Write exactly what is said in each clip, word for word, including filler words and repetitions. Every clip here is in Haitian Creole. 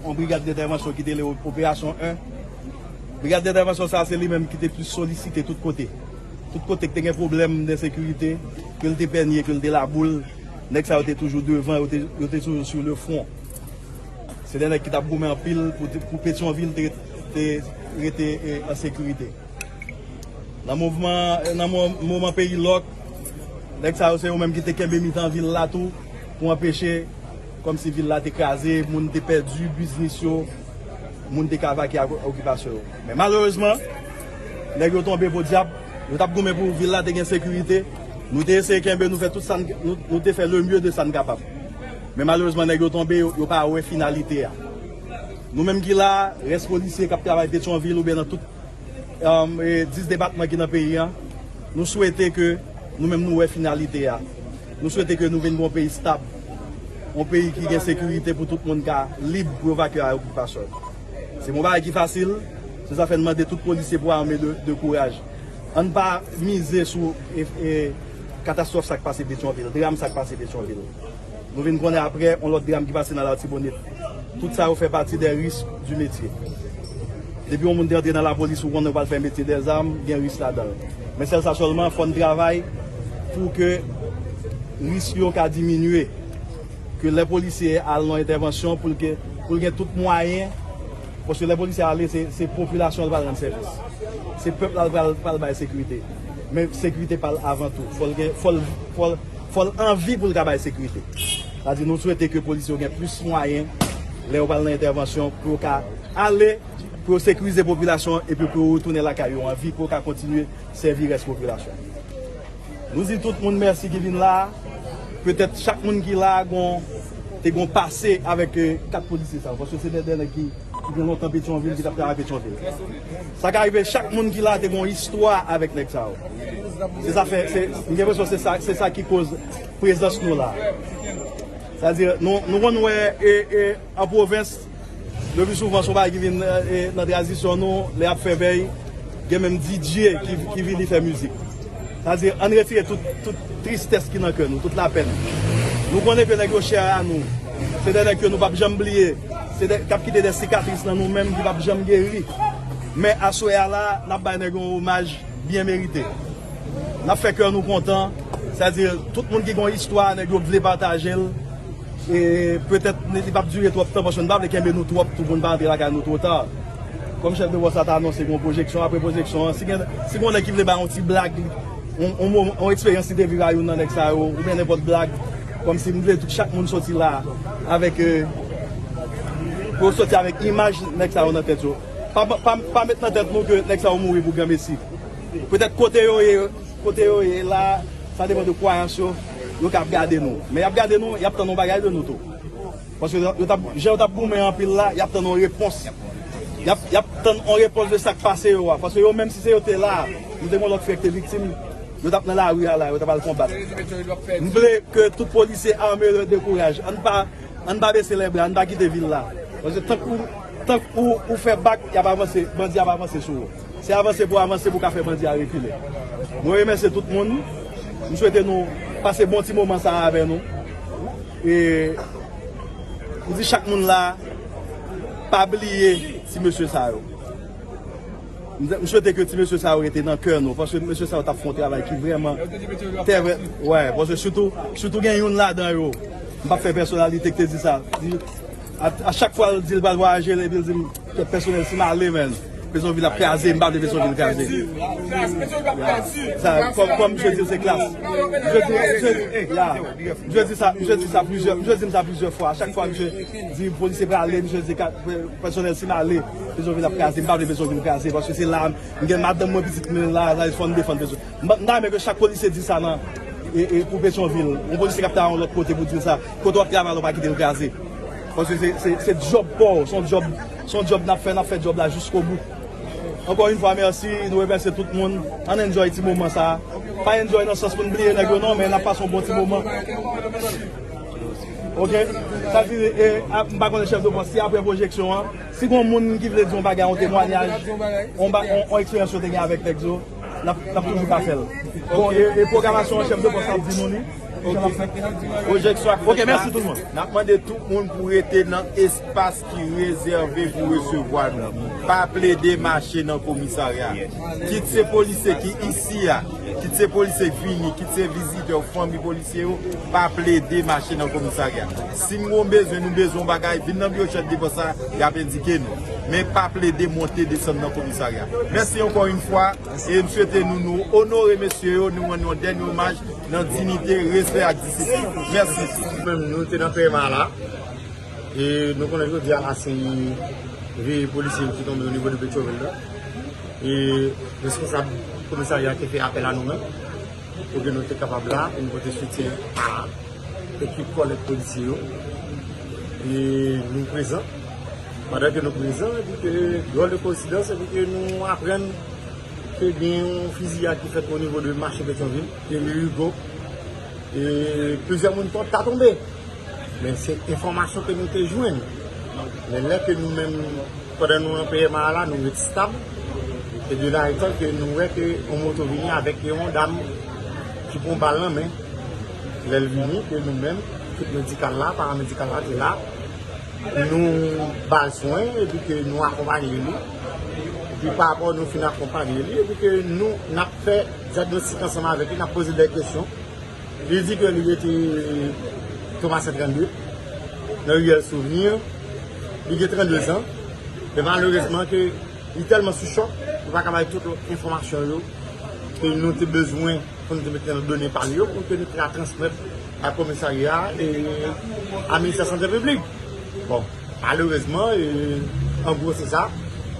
Yon brigad dentèvansyon ki te rele Operasyon en. Brigad dentèvansyon sa a, se li menm ki te plis solisite tout kote. Tout kote ki te gen pwoblèm de sekirite, ke l te pènye, ke l te laboul, nèg sa yo te toujou devan, yo te, yo te toujou sou le fwon. Se de nèg ki t ap goumen anpil pou, te- pou Petyonvil te, te rete e, an sekirite. Nan mouvman, nan mo- moman peyi lòk, nèg sa yo se yo menm ki te kenbe mitan vil la tou pou anpeche kòmsi vil la te kraze, moun te pèdi biznis yo, moun te ka vake ak okipasyon yo. Men malerezman, nèg yo tonbe podyab, yo t ap goumen pou vil la te gen sekirite. Nou te eseye kenbe, nou fè tout sa n- nou, nou te fè le mye de sa n kapab. Men malerezman, nèg yo tonbe, yo, yo pa wè finalite a. Nou menm ki la, rès polisye k ap travay Petyonvil oubyen nan tout um, e dis depatman ki nan peyi a, nou swete ke nou menm nou wè finalite a. Nou swete ke nou vin yon peyi stab, yon peyi ki gen sekirite pou tout moun ka lib pou yo vake a okipasyon. Se yon bagay ki fasil, se sa fè n mande tout polisye pou ame de, de kouraj. Ann pa mize sou e, e, katastwòf sa k pase Petyonvil, dram sa k pase Petyonvil. Nou vin konnen apre yon lòt dram ki pase nan Latibonit. Tout sa yo fè pati dè risk di metye. Depi yon moun te antre nan lapolis, ou konnen ou pral fè metye dèzam, gen risk ladan l. Men sèl sa sèlman, fò n travay pou ke risk yo ka diminye. Ke lè polisye al nan entèvansyon, pou l ke, pou l gen tout mwayen, paske lè polisye ale, se, se popilasyon l pral rann sèvis. Se pèp la l pral, pral bay sekirite. Men sekirite pa l avan tou. Fò l gen, fò l, fò l, fò l anvi pou l ka bay sekirite. Sa di nou swete ke polisye yo gen plis mwayen lè yo pral nan entèvansyon pou yo ka ale, pou yo sekirize popilasyon epi pou yo retounen lakay yo anvi pou yo ka kontinye sèvi rès popilasyon. Nou di tout moun mèsi ki vin la. Petèt chak moun ki la gon, te gon pase avèk eh, kat polisye sa yo. Paske se de nèg ki, ki gen lontan Petyonvil, ki t ap travay Petyonvil. Sa ka rive chak moun ki la te gon istwa avèk nèg sa yo. Se sa fè, se, m gen enpresyon se sa, se sa ki koz prezans nou la. Sa di, nou, nou konn wè e, e, an pwovens, le pli souvan se yon bagay ki vin eh, eh, nan tradisyon nou, lè y ap fè bèy, gen menm D J ki, ki vini fè mizik. Sa di, ann retire tout, tout tristès ki nan kè nou, tout lapèn. Nou konnen ke nèg yo chè a nou. Se de nèg ke nou p ap janm bliye. Se de, k ap kite de sikatris nan nou menm ki p ap janm geri. Men aswè a la, n ap bay nèg yo yon omaj byen merite. N ap fè kè nou kontan. Sa di, tout moun ki gen yon istwa, nèg yo vle pataje l. E petèt li p ap dire twòp tan, paske n pa vle kenbe nou twòp tou pou n pa antre lakay nou twò ta. Kòm chèf de pòs la ta anonse gen yon pwojeksyon, apre pwojeksyon an, si gen, si gen yon nèg ki vle bay yon ti blag, yon, yon, mo- yon eksperyans li te viv a youn nan nèg sa yo, oubyen nenpòt blag, kòmsi m vle tout chak moun soti la avèk, eh, pou yo soti avèk imaj nèg sa yo nan tèt yo. Pa, pa, pa met nan tèt nou ke nèg sa yo mouri pou granmesi. Petèt kote yo ye, kote yo ye la, sa depann de kwayans yo, yo ka ap gade nou. Men y ap gade nou, y ap tann yon bagay de nou tou. Paske yo t ap, jan yo t ap goumen anpil la, y ap tann yon repons. Y ap, y ap tann yon repons de sa k pase yo a. Paske yo menm si se yo te la, nou te gen yon lòt frè ki te viktim, yo t ap nan lari a la, yo t ap al konbat. M vle ke tout polisye ame de kouraj. Ann pa, ann pa bese lèbra, ann pa kite vil la. Paske tank ou, tank ou, ou fè bak, y ap avanse, bandi ap avanse sou ou. Se avanse pou avanse pou ka fè bandi a rekile. Mwen remèsye tout moun. M swete nou pase bon ti moman sa a avè nou. E m di chak moun la, pa bliye ti mesye sa yo. M swete ke ti mesye sa yo rete nan kè nou, paske mesye sa yo t ap fè yon travay ki vrèman tè vrè, wè, paske sitou, sitou gen youn ladan yo, m p ap fè pèsonalite ki te di sa, di, a, a chak fwa l di l pral vwayaje, epi l di m, kèt pèsonèl, si m ale, men, Petyonvil ap kraze, m pa vle Petyonvil kraze. Sa, kòm, kòm misye di l, se klas. Misye di, misye, ya. Misye di sa, misye di sa plizyè, misye di m sa plizyè fwa. A chak fwa misye di polisye prale, misye di ka- pèsonèl, si m ale, Petyonvil ap kraze, m pa vle Petyonvil kraze, paske se la, m gen madanm mwen, pitit mwen la, sa fò n defann Petyonvil. M ta renmen ke chak polisye di sa nan, e, e, pou Petyonvil. Yon polisye k ap travay yon lòt kote pou di l sa, kote w ap travay la, w pa kite l kraze. Paske se, se, se djòb pa w, se yon djòb, se yon djòb n ap fè, n ap fè djòb la jiskobou. Ankò yon fwa, mèsi, nou remèsye tout moun. Ann enjoy ti moman sa. Pa enjoy nan sans pou n bliye nèg yo non, men n ap pase yon bon ti moman. Ok? Sa di, e, a, m pa konnen chèf de pòs, si apre pwojeksyon an, si gon moun ki vle di yon bagay, yon temwanyaj, yon, ba- yon, yon eksperyans yo te gen avèk nèg yo, n ap, n ap toujou ka fè l. Bon, e, e pwogramasyon an, chèf de pòs la ap di nou li. Pwojeksyon ap fèt la. N ap mande tout moun pou rete nan espas ki rezève pou resevwa nou. Pa plede mache nan komisarya. Kit se polisye ki isi a, kit se polisye k vini, kit se vizitè, fanmi polisye yo, pa plede mache nan komisarya. Si nou gon bezwen, nou bezwen yon bagay, vin nan biwo chèf depann sa, y ap endike nou. Men pa plede monte desann nan komisarya. Mèsi ankò yon fwa, e m swete nou, nou onore mesye yo, nou rann yon dènye omaj nan diyite, respè ak disiplin. Mèsi. Nou menm, nou te nan P M A la, e nou konnen jodi a la se veye polisye yo ki tonbe o nivo de Petyonvil la. E responsab komisarya te fè apèl a nou menm, pou ke nou te kapab la, pou nou pote soutyen a ekip kòlèg polisye yo. E nou prezan. Pandan ke nou prezan, epi ke, dròl de koensidans, epi ke nou aprann ke gen yon fiziyad ki fèt o nivo de mache Petyonvil, ke Hugo, e plizyè moun pòt ta tonbe. Men se enfòmasyon ke nou te jwenn. Men lè ke nou menm, pandan nou nan P M A la, nou ret stab. E de la etan ke nou wè ke yon moto vini avèk yon dam ki pran bal nan men. Lè l vini, ke nou menm, ekip medikal la, paramedikal la te la. Nou ba l swen, epi ke nou akonpaye li. Epi pa rapò nou fin akonpaye li, epi ke nou, n ap fè dyagnostik ansanm avèk li, n ap poze l dè kesyon. Li di ke li rete Thomas trannde, nan riyèl Souvenir. Li gen trannde zan. Men malerezman ke li tèlman sou chòk, li pa ka bay tout lòt enfòmasyon yo ke nou te bezwen pou nou te mete nan done pa li yo, pou ke nou te ka transmèt a komisarya e a ministè sante piblik. Bon, malerezman, e, an gwo, se sa.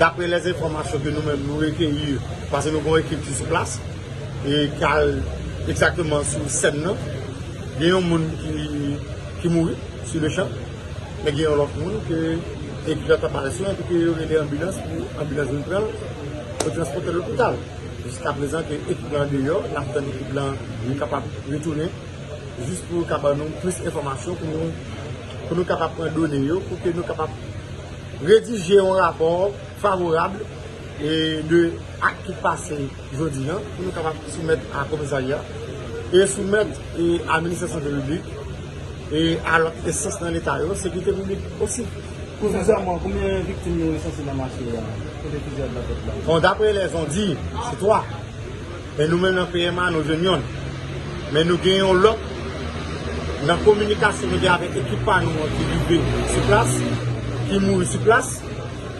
Daprè lèzenfòmasyon ke nou menm nou rekeyi, paske nou gen yon ekip ki sou plas, e k al egzakteman sou sèn nan, gen yon moun ki, ki mouri sou le chan, men gen yon lòt moun ke ekip la t ap ba l swen, epi ke yo rele anbilans pou anbilans vin pran l, pou transpòte l lopital. Jiskaprezan ke ekip la andeyò, n ap tann ekip la vin kapab retounen, jis pou yo ka ban nou plis enfòmasyon, pou nou, pou nou kapab pran done yo, pou ke nou kapab redije yon rapò favorab e de ak ki pase jodi a, pou nou kapab soumèt a komisarya e soumèt, e, a ministè sante piblik e a lòt enstans nan Leta yo, sekirite piblik osi. Presizèman, konbyen viktim nou resanse nan mache a, kote fiziyad la fèt la? Bon, daprè lèzon di, se twa. Men nou menm nan P M A, nou jwenn yonn. Men nou gen yon lòt, nan kominikasyon nou gen avèk ekip pa nou an ki rive sou plas, ki mouri sou plas,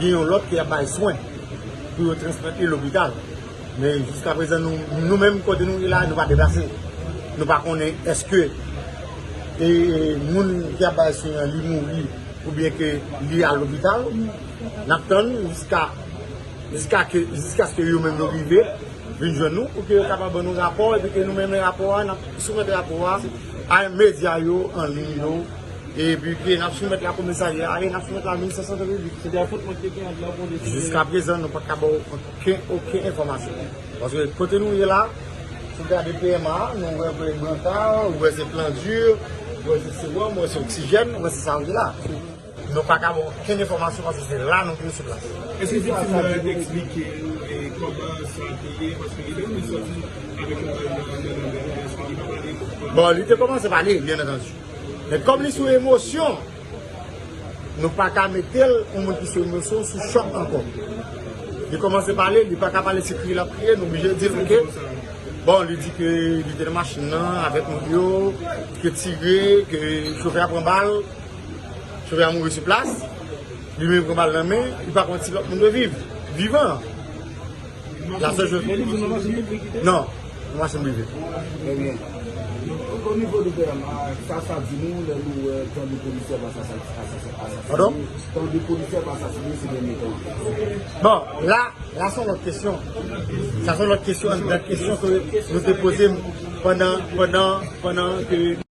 gen yon lòt ki ap bay swen pou yo transmèt li lopital. Men jiskaprezan, nou, nou menm, kote nou ye la, nou pa deplase. Nou pa konnen èske, e, moun ki ap bay swen an, li mouri oubyen ke li al lopital. N ap tann jiska, jiska ke, jiskaske yo menm yo rive vin jwenn nou, pou ke yo kapab ban nou rapò, epi ke nou menm rapò a, n ap soumèt rapò a a medya yo an liy yo, epi ke n ap soumèt la komisarya, e n ap soumèt la ministè sante piblik. Se de afwontman ki te gen ant la polis e... Jiskaprezan, nou pa ka ba w okenn, okenn enfòmasyon. Paske kote nou ye la, si w gade P M A, nou wè, wè branta, ou wè se plan di, ou wè se sewòm, ou wè se oksijèn, ou wè se sa w ye la. Nou pa ka ba w okenn enfòmasyon paske se la nou vin sou plas. Èske viktim nan yo te eksplike, e, kòman sa te ye? Paske li menm li sòti avèk yon bal nan, nan, nan, nan, èske li pa pale? Bon, li te kòmanse pale, byen antandi. Men kòm li sou emosyon, nou pa ka mete l, yon moun ki sou emosyon, sou chòk ankò. Li kòmanse pale, li pa ka pale, se kriye l ap kriye, nou oblije di l, oke. Bon, li di ke li te nan machin nan avèk moun yo, ke tire, ke chofè a pran bal, chofè a mouri sou plas, li menm pran bal nan men, li pa konn si lòt moun yo viv, vivan. La sèl choz... Men li di nou machin prive ki te... Non, nou machin prive. Trè byen. O, o nivo de P M A, sa, sa di nou lè nou wè tan de polisye ap asasine, asasine, asasine. Padon? Tan de polisye ap asasine se dènye tan. Bon, la, la se yon lòt kesyon. Sa se yon lòt kesyon anndan kesyon ke nou te poze m pandan, pandan, pandan ke